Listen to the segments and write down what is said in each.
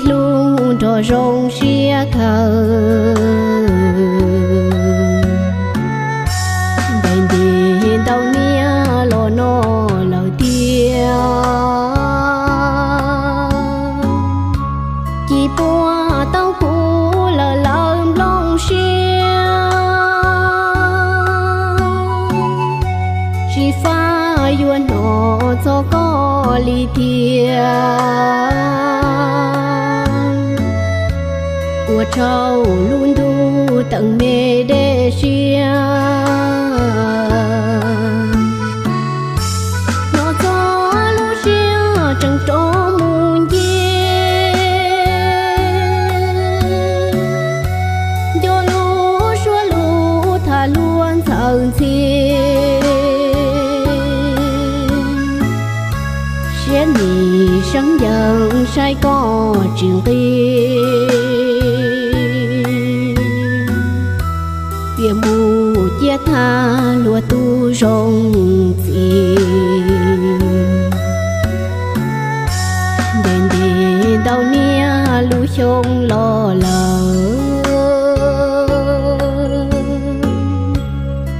hlub nrog zoo siab kawg. Ntev ntev ntau niaj los no lawm tiag, ci puag tau kuv lawm lawv nplooj siab. Xyiv fab yuav hnov txog koj li thiab, ua rau lub ntuj teem me dej siab. Hnov txog lub siab tseem rov mus ncig, nco lub suab lus tham luag ntxhawm ntxhi. Siab nim seeb yeem saib koj tsis nqig, tiam mus ciaj thaj luag tub zoo ntxim. Ntev ntev ntau niaj lub xyoo los lawm,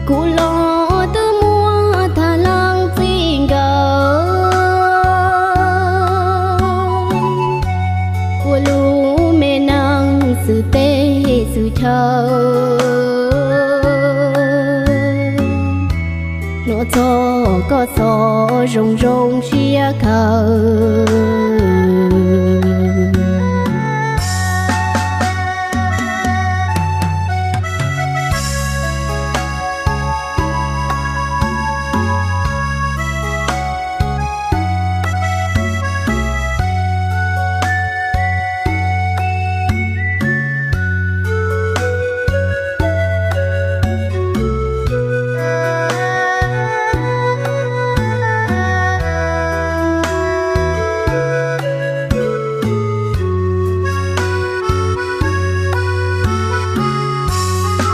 kuv los twb muaj tham leej txij nkawm, ua lub me neej xwm teb xwm chaw. Hnov txog koj xov zoo zoo siab kawg.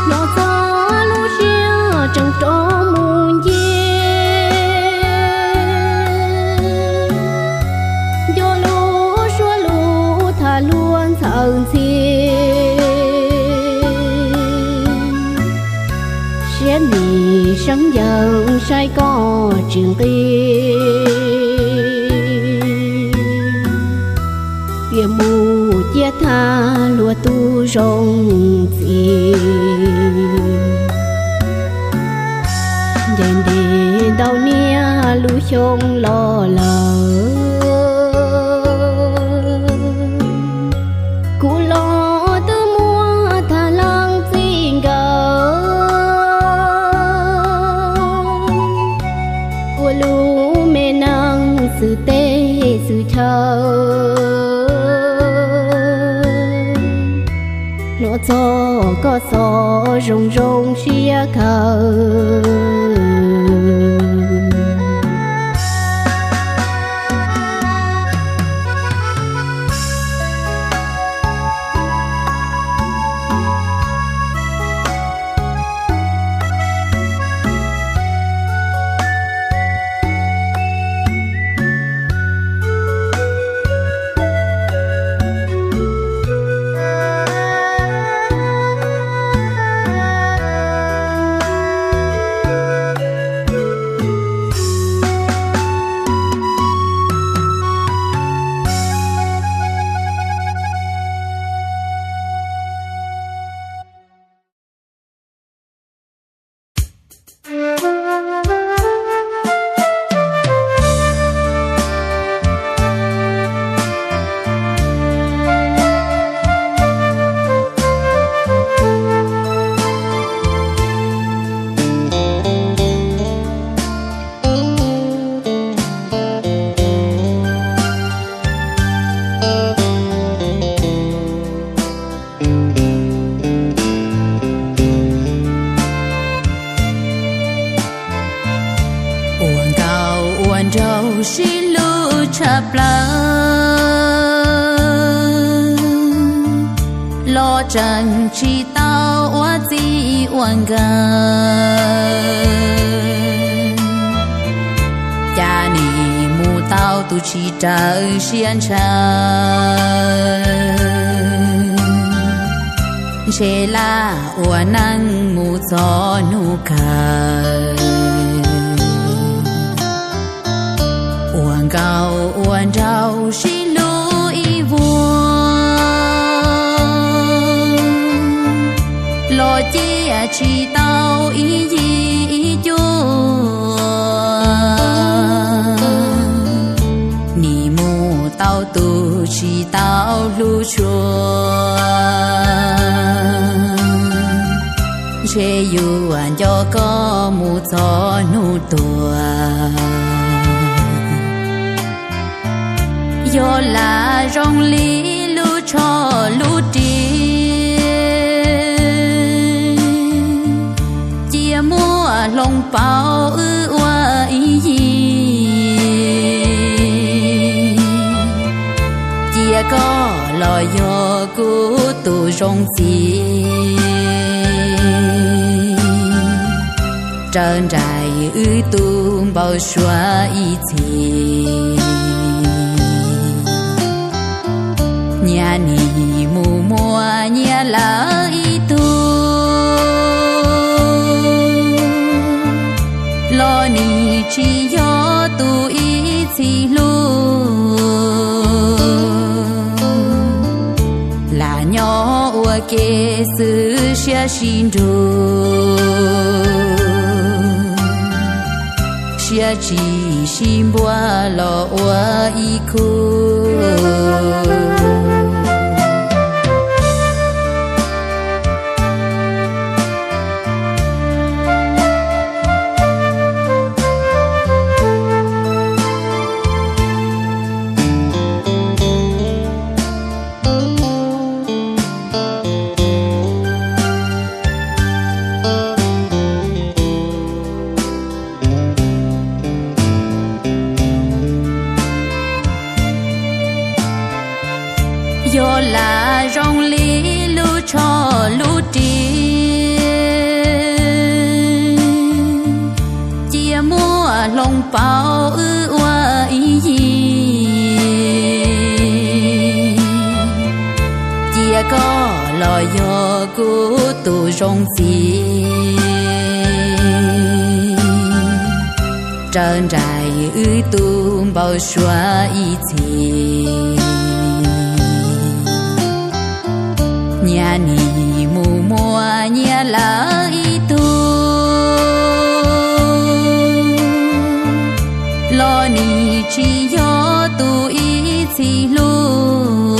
Hnov txog lub siab tseem rov mus ncig, nco lub suab lus tham luag ntxhawm ntxhi. Siab nim seeb yeem saib koj tsis nqig, tiam mus ciaj thaj luag tub zoo ntxim. Ntev ntev ntau niaj lub xyoo los lawm, kuv los twb muaj tham leej txij nkawm, ua lub me neej xwm teb xwm chaw. Hnov txog koj xov zoo zoo siab kawg. Ua nkauj ua nraug sib hlub tshaj plaws, los tseem tsis tau ua txij ua nkawm, cas nim mus tau tus tsis raws siab ntshaw. Ntshe laj ua neej mus txog hnub kawg, ua nkauj ua nraug sib hlub ib vuag, los ciaj tsis tau ib yig ib cuag. Nim mus tau tus tsis tau hlub tshua, ntshe yuav nco koj mus txog hnub tuag. Yog lam zoo li lub tsho lub ris, cia muaj hloov pauv wb ua ib yig. Cia koj los yog kuv tus zoo txiv, raws nraim wb tus npau suav ib txhis. Nyias nim mus muaj nyias lawm ib tug, los nim tsis yog tus ib txhis hlub. Lam nyob ua ke xwb siab sib nrug, siab tsis sib npuab los ua ib khub. Yog lam zoo li lub tsho lub ris, cia muaj hloov pauv wb ua ib yig. Cia koj los yog kuv tus zoo txiv, raws nraim wb tus npau suav ib txhis. Nyias nim mus muaj nyias lawm ib tug, los nim tsis yog tus ib txhis hlub.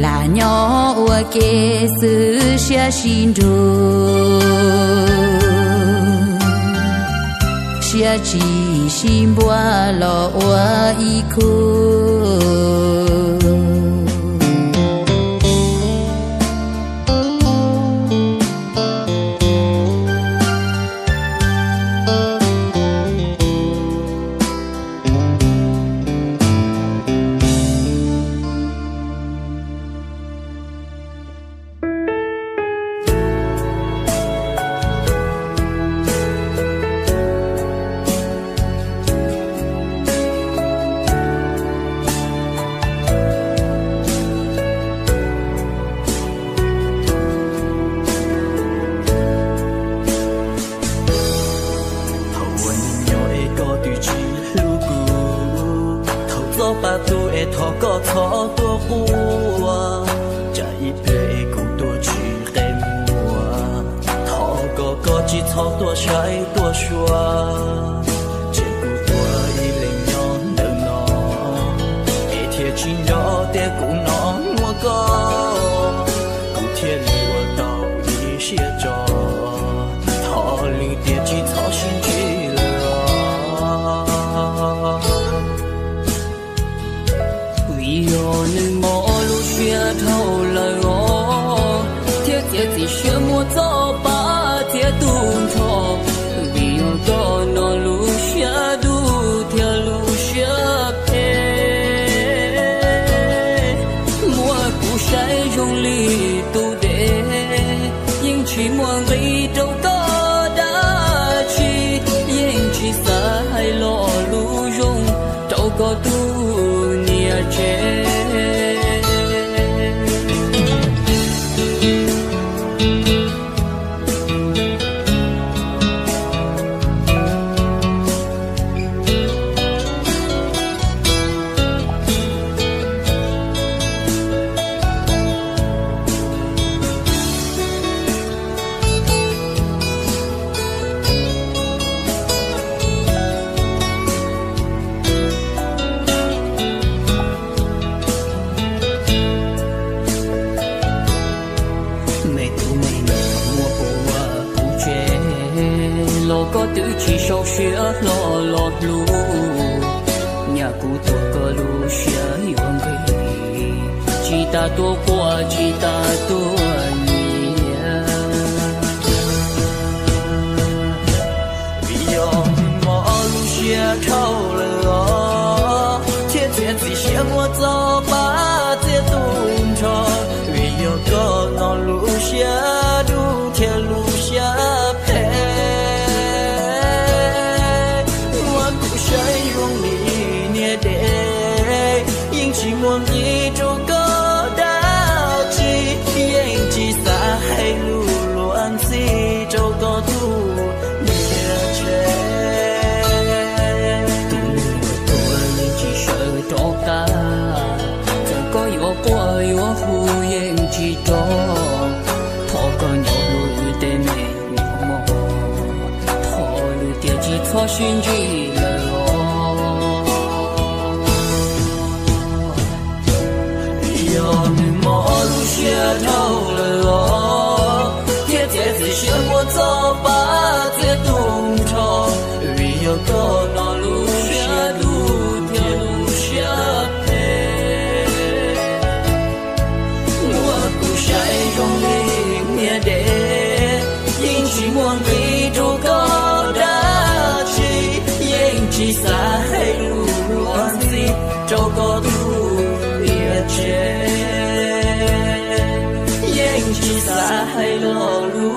Lam nyob ua ke xwb siab sib nrug, siab tsis sib npuab los ua ib khub. Thaum ua neej nyob es koj twb tsis hlub kuv, thaum txoj pa tu es thov koj txhob tuaj quaj, tsam ib pliag es kuv tuaj tsis qe muag, thov koj koj tsis txhob tuaj saib tuaj xyuas, cia kuv tuaj ib leeg nyob ntawm no, es thiaj tsis nco tias kuv no muaj koj, kuv thiaj li ua tau ib siab tso, thov lwm tiam tsis txhob sib ntsib lawm os. Vim yog nws mob lub siab dhau lawm os, thiab txiav txim siab muab txoj pa txiav tu nrho. Vim yog koj no lub siab dub thiab lub siab phem, muab kuv saib zoo li tus dej, yeej tsis muaj nqis rau koj dab tsi, yeej tsis xav hais lo lus zoo rau koj tus niam tsev. Tsis sau siab hlo los hlub, nyaj kuv tuag koj lub siab yuav nqig, tsis tas tuaj quaj tsis tas tuaj nyiav. Vim yog nws mob lub siab dhau lawm os, thiaj txiav txim siab muab txoj paj txiav tu nrho. Vim yog koj no lub siab dub thiab lub siab phem, muab kuv saib zoo li niag dev, yeej tsis muaj nqis rau koj dab tsi, yeej tsis xav hais lus luag ntxhi rau koj tus niam tsev. Tus neeg tuag yeej tsis sawv rov qab, txawm koj yuav quaj yuav hu yeej tsis rov. Thov koj nyob lub tej me nyuam mog, thov lwm tiam tsis txhob sib ntsib lawm os. Yog nws mob lub siab dhau lawm os, thiaj txiav txim siab muab txoj paj txiav tu nrho. Vim yog koj no lub siab dub thiab lub siab phem, muab kuv saib zoo li niag dev, yeej tsis muaj nqis rau koj dab tsi, yeej tsis xav hais lus luag ntxhi rau koj tus niam tsev, yeej tsis xav hais lo lus